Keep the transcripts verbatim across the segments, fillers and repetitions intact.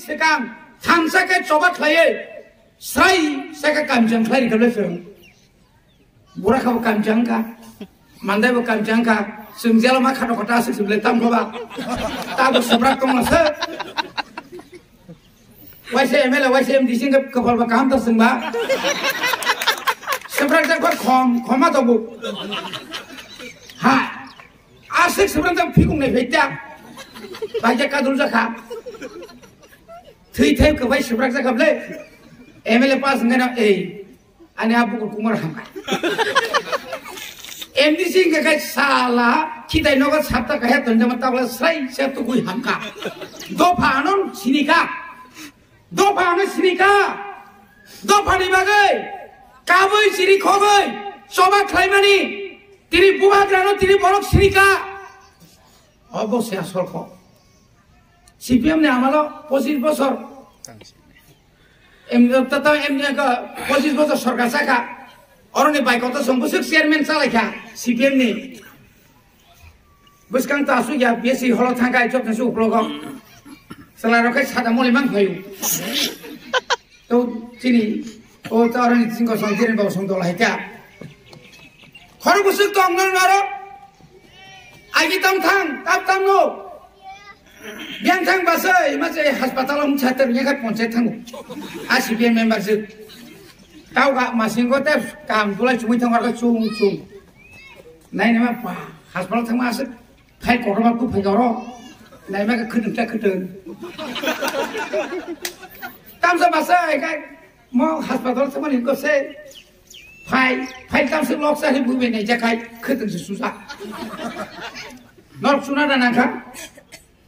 Swkang thansa khe choba khlaiwi srai saka kamchang khlai rikha le chwng. Bura kha bo kamchang kha. Mandai bo kamchang kha. Chwng jela ma khato khata aswk sibile tam khoba. Tabo subrak tongma se. Waisa M L A, waisa M D C khe kwpal ba kaham ta chwngba. Subrak jak ba khom, khoma tobu. Ha. Aswk subrak jak phikung nai phaita. Baija kadul jakha. Thwi thai kwbai subrak jakha ble. M L A pass wngkha na ei. Ani abu ko kumar hamka. M D C hingka kai sala khitai nogo sapta kaya tonjama tabla srai se tukui hamka. Dopha anon sinika. Dopha anon sinika. Dopha ni bagai. Kabui siri khogoi. Soba khlaimani. Tini bubagrano tini borok sinika. Obo se asol kho. C P M ni amalo pochis bosor. Em, tata em, em, ka, pochis bosor sorkar saka. Oroni bai koto song busuk chairman salai kha C P M ni. Buskang ta su ya B S C holo thangkai chok su uklogo. Salai rokai sada moli mang phayu. To chini o ta oroni singko song kirin ba song dol hai kha. Khoro busuk tong nang naro. Agi tam thang, tap tam no. Biang thang basai, ma se hospital ang chater nya ka ponche thang. A C P M member se. Tau ga masing go te kam tulai chumui thang ka chung chung. Nai ne ma pa, hospital thang ma se. Phai kotor ma tu phai goro. Nai ma ka khudung ta khudung. Tam sa basai kai mo hospital thang ma ni ko se. Phai, phai tam se lok sa he bu be ne ja kai khudung se susa. Norok suna da nang kha.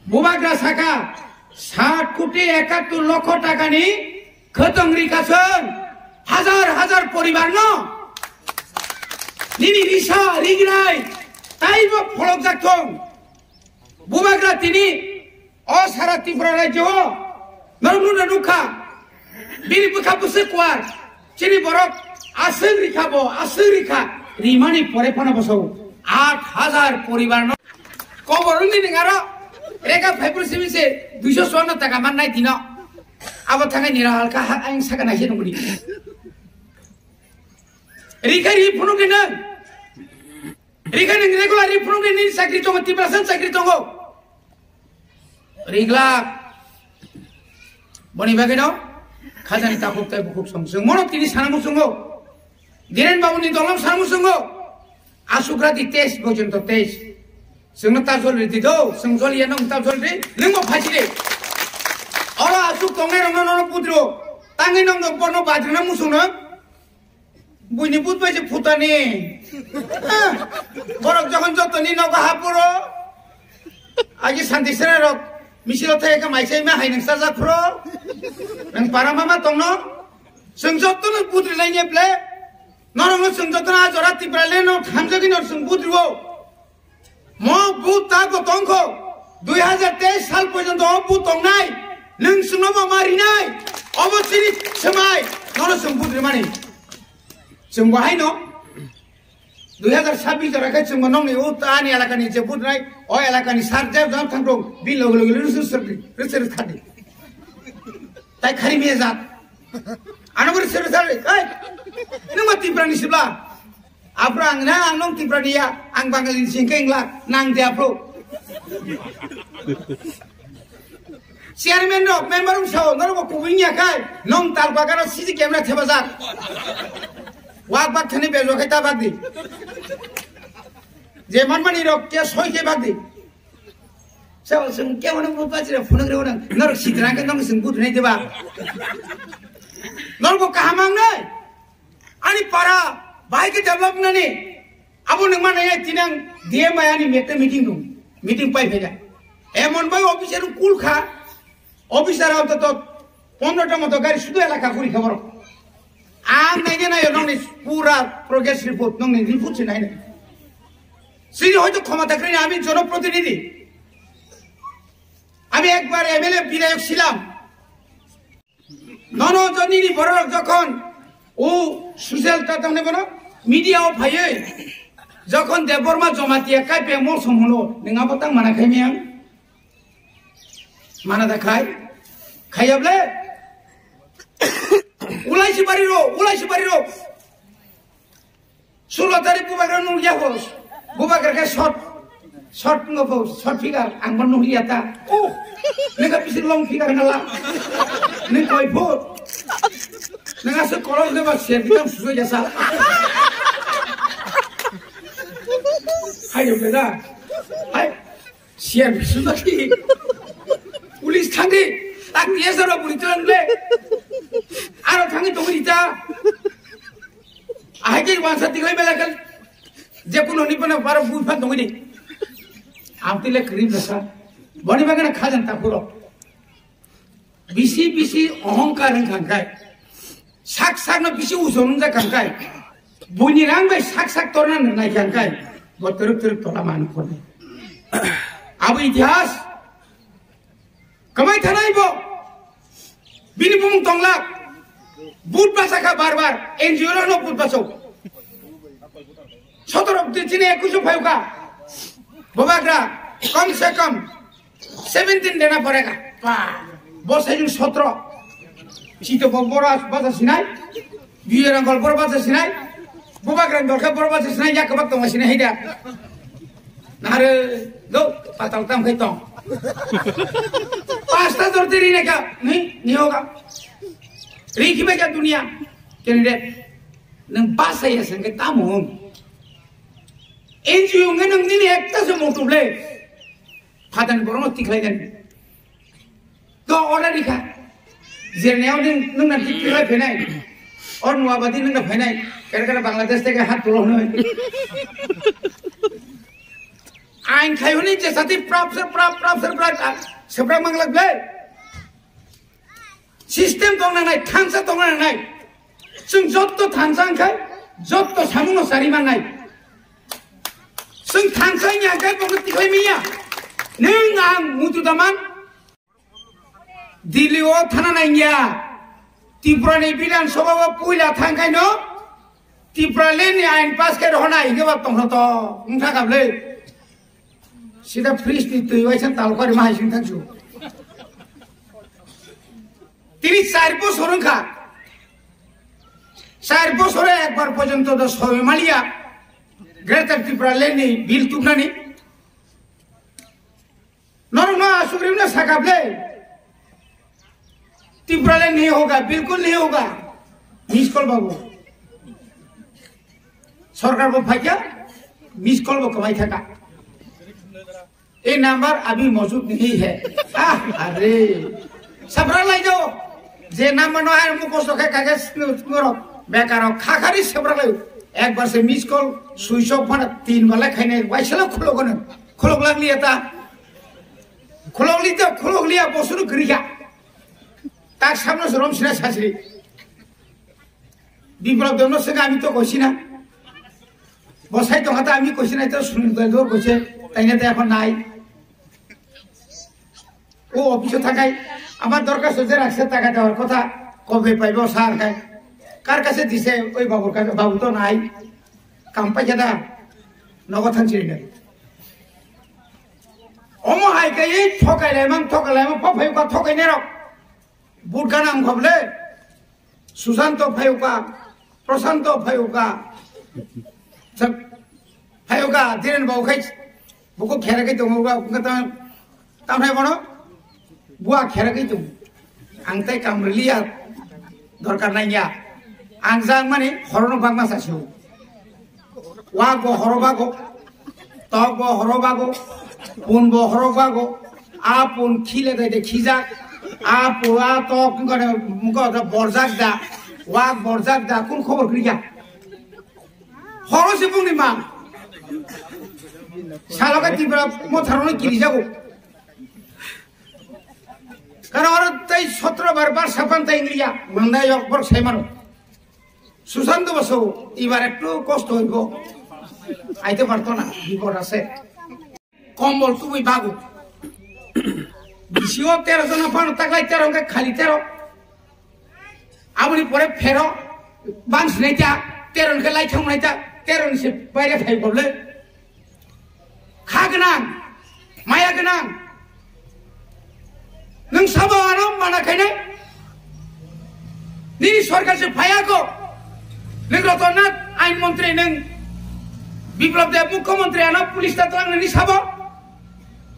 Bubagra saka sat koti ekattor lokho takani khotong rikha chwng hajar hajar poribarno nini risa rignai taibo pholokjak thung. Bubagra tini o sara Tripura rajyo o norok nukha. Bini bwkha bwswk kuar, chini borok aswk rikha bo, aswk rikha, rimani pore phano bosao aat hajar poribar no kobor wngwi nwng aro rega phaipur simi se duiso chuanno taka mannai dino. Abo thangwi nira halka ha ang saka naise nunguni. Rikha ri phunukni nwng. Rikha nwng regular ri phunukni nini chakri tongo, Tiprasa chakri tongo. Riglak. Boni bagwi no khajani takhuk tai bukhuk song. Chwng mono tini sana muchungo. Dhiren Babu ni dolam sana muchungo. Asukra di test bojonto test. Chwngno ta jol ridi do, chwng jol ya nong ta jol ri, nwng bo phachi de. Oro asuk tongnai rok no no putro. Tangwi nong no bono badrina muchung no. Buini but bai se phutani. Ah, borok jokhon jotoni nogo hapuro. Agi santi sera rok misilo thai ka maisai ma hai nang sajak phuro. Nang para mama tongno. Chwng jotono but rilai ne ple. Norok no chwng jotono a jora Tipra le no thamjagwi no chwng but riwo. Mo but ta bo tongkho, dui hajar teis sal porjonto o but tongnai, nwng chwngno bo ma rinai, obo chini swmai, nono chwng but rimani. Chwng bo haino, dui hajar sabbish jora khe chwng bo nongni o ta ani elakani je but rinai, o elakani sar je jam thang dong, bi logi logi rwswk sirdi, rwswk rwswk thadi. Tai khari miya jat. Ano bori sir sir, ai, nwng ma Tiprani sibla. Aphro ang na, ang nong Tiprani ya, ang Bangali ni singke ingla, nang de aphro. Chairman rok, member rok sao, norok bo kubui ya kai, nong tal bagaro C C camera theba jak. Wak bak thani bejo khai ta bak di. Je manmani rok ke soi ke bak di. Sao sung ke wano bu pachira phunuk re wano, norok sitrang ke nong sung but nai deba. Norok bo kaham ang nai. Ani para bahai khe develop nani. Abo nang mana ya tinang D M bai ani mete meeting dong. Meeting pai pheda. Emon bai officer kul kha. Officer auto to pondro ta moto gari sudu elaka kuri khabar. Ang nai nai nai nong ni pura progress report nong ni report se nai nai. Sini hoyto khomata kri ami jonoprotinidhi. Ami ekbar M L A bidhayok silam. Nono joni ni borok jokhon o social ta tongni bono media o phaiwi jokhon Debbarma Jamatia kai pe mo song hono nang abo tang mana khai miyang mana da khai Khayable. Ulai si bari ro, ulai si bari ro. Sulo tari bubagra nung ya ho. Bubagra ke short, short ngo ho, short figure, ang ban nung ya ta. Oh, nega pisi long figure ngala. Ni koi phut. Nega se kolom de ba se bidang susu ya sa. Hayo beda. Hai. Siyan bisu lagi. Police thangdi. Ak dia sara buri tulang le. Aro thangdi tongri ta. Ahai ke wansa tiklai bela kal. Je kuno ni pana para bui phan tongri. Amti le krim nasa. Boni bagana khajan takuro. Bisi bisi ohongkar wngkha khe, sak sakno bisi ujon wngjak kha khe, buini rang bai sak sak torna nai kha khe, bo twrwk twrwk tola man khorni. Abo itihas kwmai thanai bo, bini bumung tonglak, but basa kha bar bar, N G O rokno but baso. Sotoro chini ekush phai kha, bobagra, kom se kom, Seventeen dena porega. Pa, bo sejung sotro. Sito bo boro bacha sinai. Biyo rangol boro bacha sinai. Bubagrang dorkha boro bacha sinai. Ya kebak tong sinai hida. Nare do patal tam khai tong. Pasta dor teri neka. Ni, ni hoga. Rikhi baja dunia. Candidate. Nang basa ya sangke tamung. N G O nge nang nini ekta se motu le. Phadan borokno tikhlai gani. To order rikha. Jerni o nung, nung na tik tikhlai phainai. Or nuwa badi nung na phainai. Kera kera Bangladesh theke hat tulo hwnwi. Ain khai hwnwi je sati prap se prap, prap se prap, ah, se prap manglak ble. System tongna nai, thansa tongna nai. Chwng jotto thansa wngkhai, jotto samungno sari mannai. Chwng thansa wngya hwnkhe bono tikhlai manya. Nwng ang mutu daman. Delhi o thana nangya. Tripura ni Bidhan Sabha o puila thangkhaino Tripura le ni ain pass khe rohonai hwnkhe ba tongthoto wngkha kable. Sida fridge ni twi waisa talkari ma hai sing thangsu. Tini char bosor wngkha. Char bosore ekbar porjonto do soi maliya Greater Tripura Land ni bill tubnani. Norok no asugrim na sakable. Tripura Land nahi hoga, bilkul nahi hoga. Miss call babu. Sorkar bo phaikya, miss call bo kwmai thaka. Ei number abhi maujud nahi hai. Ah, are. Sabra lai jao. Je number no hai mukosto khe kage ngoro. Bekaro khakari sabra lai. Ekbar se miss call switch off mana tin bala khaine waisalo khulo kono. Khulok lak liya ta. Khulok li ta, khulok liya bosuru griya. Tak samno sorom sina sasri. Biplab Debno senge ami to koisi na. Bosai tongkha ta ami koisi na, to Sunil Debno koise, taine ta ekhon nai. O office-o thangai, amar dorkhasto je rakse taka dewar kotha, kobe paibo sar khai. Kar kache dise, oi babur kache, babu to nai. Kam paikha da, nogo thanchiri nai. Omo hai khe ei thokai laimang, thokai laimang, pha phai kha thokai nerok. But gana wngkha bole. Susanto phayuka, Prosanto phayuka, phayuka, Dhiren babu khai buku kherakwi tongo, wngkha tamo, tamo hai bono bua kherakwi tongo. Ang tei kam rwliya, dorkar nangya. Ang jang mani horono bangma sasio. Wak bo horo bago, tok bo horo bago, pun bo horo bago, a pun khile dai de khijak, a pu a tok wngkha ne wngkha borjak da, wak borjak da, kun khobor kwrwi ya. Horo se bungni ma. Salo ka Tripura mo tharoni kiri jago. Karo oro tei sotro bar bar sapan tai ngiya, manda yok bor sai mano. Susanto Basu, ibar ekটু কষ্ট হইব। আইতে পারতো না, বিপদ আছে। কম্বল তুবই বাগু। বিসিও তেরো জন পানো, তাকলাই তেরো, খালি তেরো। Aboni pore phero, bang sinai ta, তেরো ni khe lai thang nai ta, তেরো ni se baire phai boble. Kha gwnang, maya gwnang. Nwng sabo ano mana khainai? Nini sorkar se phaya ko. Nwng Ratan Nath ain montri, nwng Biplab Deb mukhyamantri, ano police ta twlang nini sabo?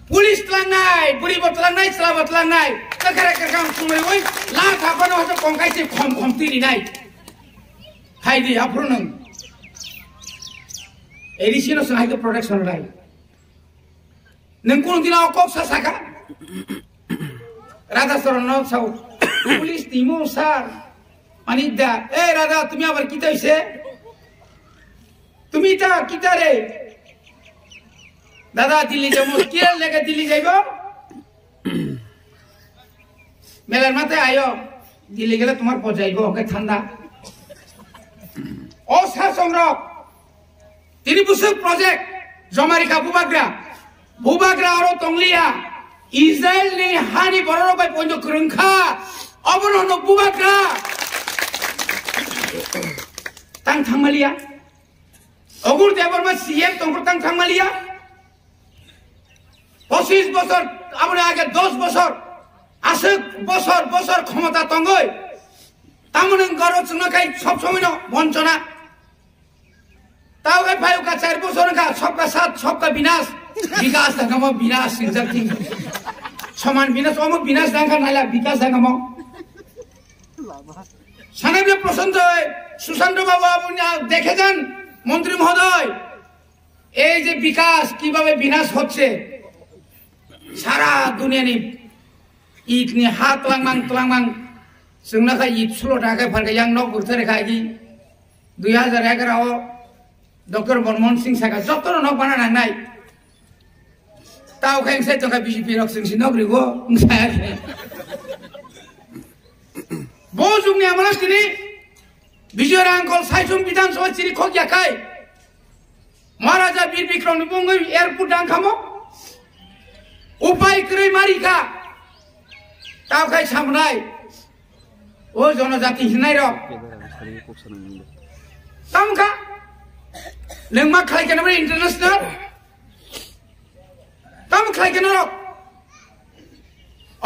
Police tlangnai, bwrwi bo tlangnai, chwla bo tlangnai. Kwkhwrang kwkhwrang sumui ui la thapano hoto kongkai se khom khom twi rinai. Phaidi aphuru nwng A D C no swng hai khe protection rai. Nwng kunu dina o kok sa saka? Radha Charan no sao, "Police timo sir." Ani da, "Eh, Radha, tumi abar kita hoise? Tumi ta kita re? Dada, Delhi jabo, kiya leke Delhi jaibo?" Melar mate ayo, Delhi gele tomar pojaibo, oke thanda. O sasong rok, tini busuk project, jomarika bubagra, bubagra oro tongliya, Israel ni hani bororok bai poino kwrwngkha, obono no bubagra. Tang thangmaliya, Ogur Debbarma C M tongkor tang thangmaliya. Pochis bosor, aboni age dos bosor, aswk bosor bosor khomota tongoi. Tamoni goro chwngno khai sob somoino bonchona. Tao khai phaio ka char bosor ka sobka sat, sobka binas. Bikas da kamo binas sinjak thing. Soman binas, omo binas da kha naila bikas da kamo. Sanai bile Prashanto, Sushant Babu aboni dekhe jan, montri mohodoy. এই যে বিকাশ কিভাবে বিনাশ হচ্ছে, সারা দুনিয়ানি ইটনি ha twlangmang twlangmang, chwngno kha it sulo da khe phalka yang nok gurthare kha ki dui hajar egaroh o Doctor Manmohan Singh saka jotono nok bana nangnai. Tao khe wngsa tongkha B J P rok chwngsi nok rigo wngsa. Bo jugni amalo tini Bijoy Rangkhol Saichung Bidhan Sabha chiri khok yakhai. Maharaja Bir Bikram ni bungwi airport dang khamo. Upai kwrwi mari kha. Tao khai samnai. O jonojati hinai rok. Tamo kha. Lengma khlai kena international. Tamo khlai kena rok.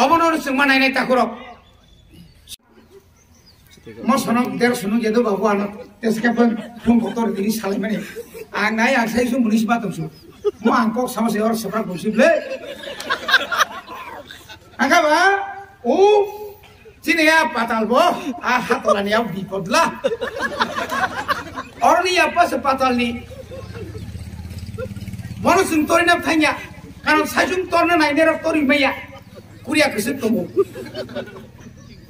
Obono chwngma nainai takhurok. Mo sono der sono jedo babu ano teske pon phone kotor dini salai mani. Ang nai ang sai sum munis batum su. Mo ang kok sama se or sepra busi ble. Angka ba u chini ya patal bo a hatola ni ya bipod la. Orni ya pas patal ni. Bono sung tori na thanya. Karon sai sung torna nai nero tori maya. Kuria kesek tomo.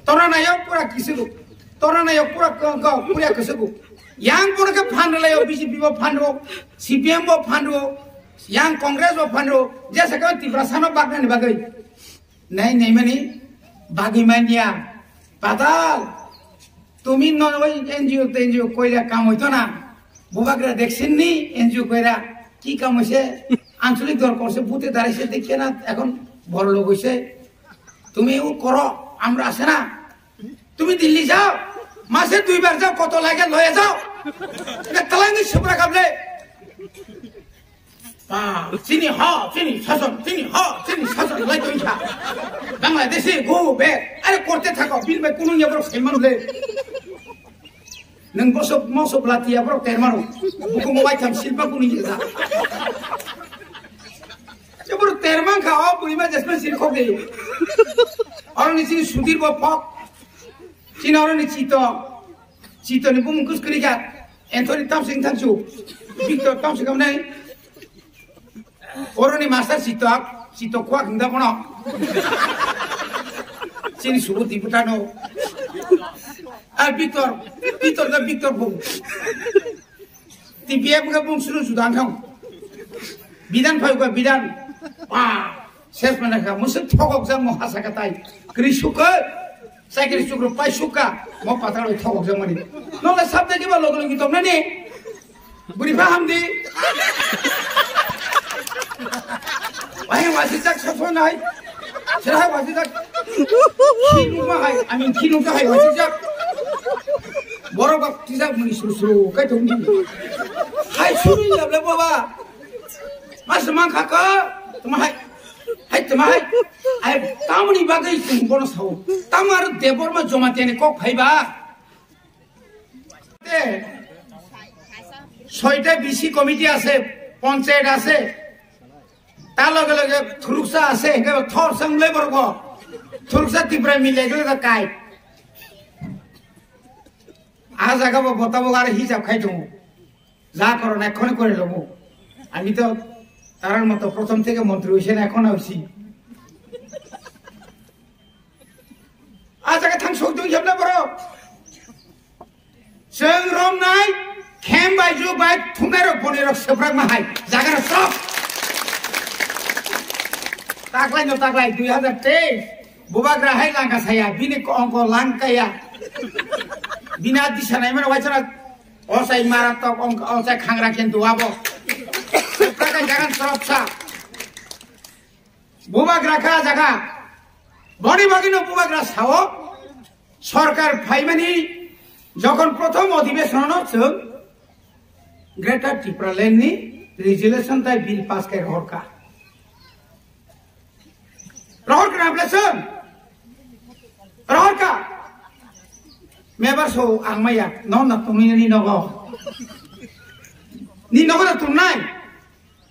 Torna nayo pura kesek. Torna nayo pura ko ko kuria kesek. Yang pura ke phan layo B J P bo phan ro, C P M bo phan ro, yang Congress bo phan ro. Jesa ka Tiprasa no bagna ni bagai. Nai nai mani bagai mania. Padal. Tumi no oi N G O te N G O koila kam hoito na. Bubagra vaccine ni N G O koira ki kam hoise? Ancholik dorkar se bute darai se dekhe na ekhon boro log hoise. Tumi u koro amra ase na. Tumi Delhi jao. Mase dui bar jao koto lage loye jao. Eke talangi subra kable. Ba, chini ha, chini sason, chini ha, chini sason lai tongkha. Bangladeshi go back. Are korte thako, bil bai kunu ya borok saiman le. Nang bosok mosok lati ya borok termano. Buku mo waitham silpa kunu ya da. Ya borok terman kha, o bui ma jesma sir khok de. Oro ni chini Sudhir bo phok. Chini oro ni Chito. Chito ni bumung kus kri kha. Anthony Tamsing Thangchu. Victor Tamsing kam nai. Oroni master sitok, sitok kuak hingda bono. Sini subu tiputa no. Ah, Victor, Victor da Victor bung. T P F ga bung suru sudan thang. Bidan phai ga bidan. Wah, ses mana ka musuk thokok jang mo hasa katai. Kri suka, sai kri sukro pai suka. Mo patal thokok jang mani. No la sabda ki ba log log tok nani. Buri paham di. Wahai wasijak soso nai. Sira hai wasijak. Kinu ma hai, I mean kinu ka hai wasijak. Borok bak tijak muni suru suru kai tong di. Hai suru ya bla baba. Mas mang kaka, tuma hai. Hai tama hai. Ai tamoni bagwi chwng bono sao. Tamo aro Debbarma Jamatia ni kok phaiba. Te, soita B C committee ase, panchayat ase. Ta loge loge thuruksa ase, hingke thor sang le borgo. Thuruksa Tipra mile gele da kai. A jaga bo bota bo ar hisab khai tongo. Ja korona ekhon kore lobo. Ami to tarar moto prothom theke montri hoise na ekhon hoisi. A jaga thang sok dong yabna borok. Chwng romnai khem bai ju bai thumnai rok boni rok seprak ma hai. Jaga rok sok. Taklai no taklai dui hazar teis. Bubagra hai langka saya, bini ko ongko langkaya. Bini adi sanai mana wachara. Osai maratok ongko osai khangra kintu abo. Seprak jaga rok sok. Bubagra kha jaga. Boni bagwi no bubagra sao. Sorkar phaimani jokhon prothom odhibeshon no chwng Greater Tipraland ni resolution tai bill pass khai rohorkha. Rohorkha na bwleswng? Rohorkha. Mebar so ang maya no na tumi ni nogo. Ni nogo na tunai.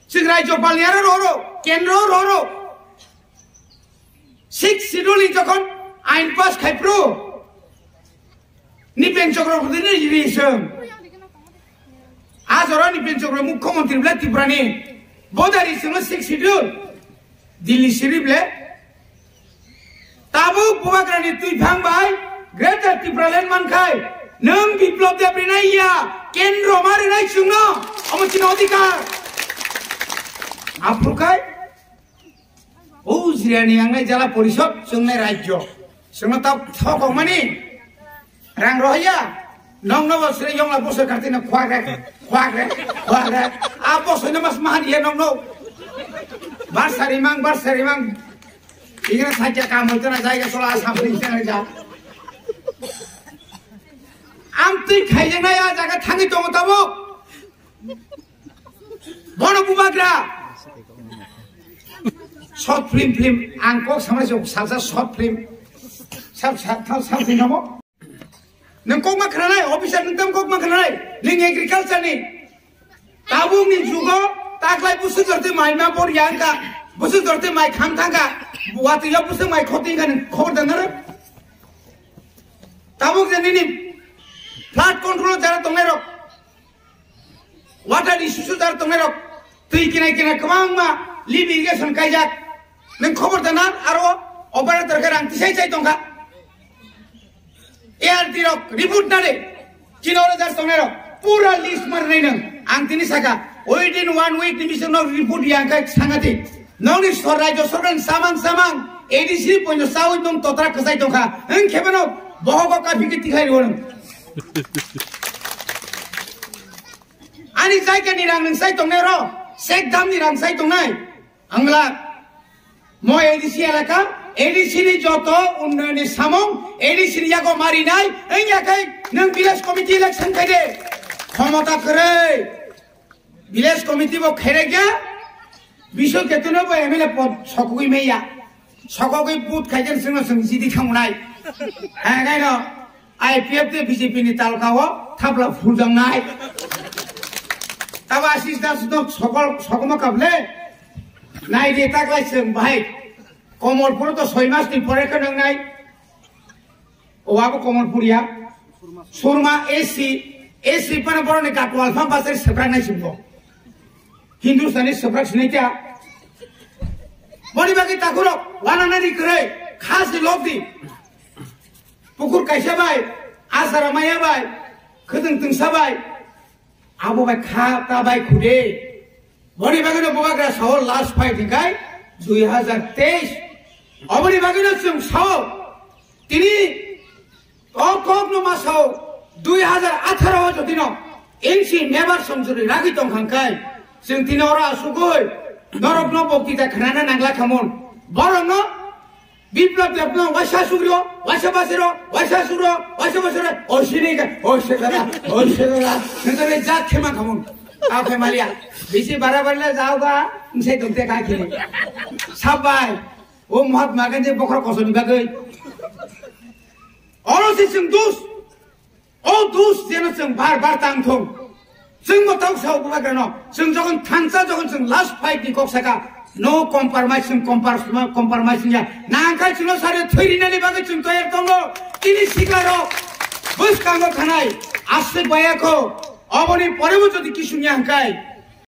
Chwng Rajyopal ni aro rohoro, kendro rohoro. Sixth Schedule ni jokhon ain pass khai phuru Nipen Chakraborty ni ri chwng. A jora Nipen Chakraborty mukhyamantri bwle Tripura ni. Bodari chwngno Sixth Schedule. Delhi Sharif le. Tabuk bubagrani twiphang bai Greater Tipraland mankhai nwng Biplab Deb rinai ya, kendro ma rinai chwngno, omo chini odhikar. Aphuru khai o jirani angnai jala porishod chwngnai rajyo. Chwngno tab thokokmani. Rang rohya, nokno bo sre yongla bosoi kartino khwak rek, khwak rek, khwak rek. A bosoino mas mahan ye nokno. Bar sari mang, bar sari mang. Igna sajja kam hoito na jaiga sola Assam ni jaiga ja. Amtwi khaijaknai a jaga thangwi tongo tabuk. Bono bubagra. Short film, film. Ang kok samai se salsa short film. Sab, sab, sab, sab, film amo. Nwng kok ma khwnanai, officer nwng tam kok ma khwnanai. Nwng agriculture ni. Tabuk ni jugo taklai busuk jorti mai ma bor yang ka. Busuk jorti mai kham thang ka. Watwi ya busuk mai khoting ka nwng khobor da nare. Tabuk je nini flood control jara tongnai rok. Water issue su jar tongnai rok, twi kinai kinai kwbangma lift irrigation kaijak. Nwng khobor da na aro operator khe rang tisai chai tongkha. A R D rok report nare, chini oro jar tongnai rok pura list mar nai nwng. Ang tini saka within one week ni bising no report yang kai sangati. Nokni sor-, rajyo sorkar ni samang samang A D C poino sawi nung totra kwchai tongkha. Wng khe bono bohogo kaphikhe tikhlai rwo nwng. Ani jaigani rang nwng sai tongnai ro, Sheikh Dam ni rang sai tongnai. Angla mo A D C elaka, A D C ni joto unnayoni samung, A D C ni yago marinai, wng yakhai nwng village committee election khai de. Khomota kwrwi. Village committee bo khairokya, Biswa Ketuno bo M L A pod sokogwi maya. Sokogwi vote khaikhe chwngno chwng jidi khamunai. Hai kaino I P F de B J P ni talka o thapla phuljangnai. Tabo Ashish Das no sokol sokoma kable. Nai de taklai chwng bahai. Komolpur to soi mas ni pore khe nangnai. O abo Komolpur ya. Surma A C, A C pana boroni katwal pha basai seprak nai singbo. Hindustani seprak sinai kya? Boni bagwi takhurok, wana nani kwrwi, khasi lokdi. Pukur kaisa bai, asara maya bai, khwtwng twngsa bai. Abo bai kha ta bai khude. Boni bagwi no bubagra sao last fight hingkai dui hazar teis. Oboni bagwi no chwng sao tini o kok no ma sao dui hazar atharo o jodi no insi mebar somjuri ragwi tong khangkai chwng tini oro asugwi norok no bokti ta khnana nangla khamon. Borok no Biplab Debno waisa sugrio, waisa basiro, waisa sugro, waisa basiro, o sini ka, o se dada, o se dada, nengkare jat khema khamon. Kau khe maliya. Bisi bara bara le jao ga, nse dong te ka khe. Sabai. O Mahatma Gandhi bokhorok kosoni bagwi. Oro se chwng dus. O dus jeno chwng bar bar tang thung. Chwng bo tok sao bubagrano. Chwng jokhon thansa jokhon chwng last fight ni kok saka. No compromise chwng compar-, compromise ya. Nangkha chwngno sare thwi rinani bagwi chwng toyar tongo. Tini sikla rok. Bwskango thanai. Aswk baya kho. Oboni pore bo jodi kisung ya hwnkhe.